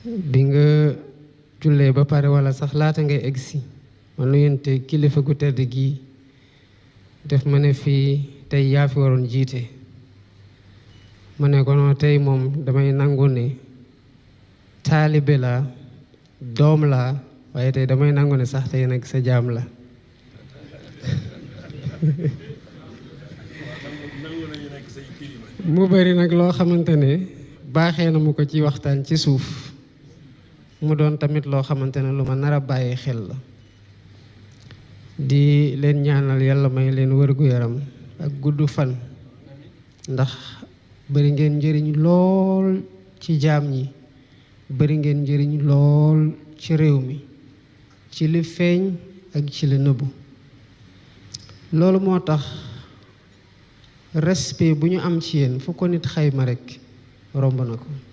bi nga jullee ba pare wala sax laata ngay egsi ma nuyante kilifa gu tedd gi def ma ne fii tey yaa fi waroon jiite ma ne ko non tey moom damay nangu ne taalibe laa doom laa waaye tey damay nangu ne sax tey nag sa jaam la mu bari nag loo xamante ne baaxee na mu ko ci waxtaan ci suuf mu doon tamit loo xamante ne lu ma nar a bàyyi xel la di leen ñaanal yàlla may leen wërgu yaram ak gudd fan ndax bari ngeen njëriñ lool ci jaam ñi bari ngeen njëriñ lool ci réew mi ci li feeñ ak ci li nëbbu loolu moo tax respect bu ñu am ci yéen fu ko nit xayma rekk romb na ko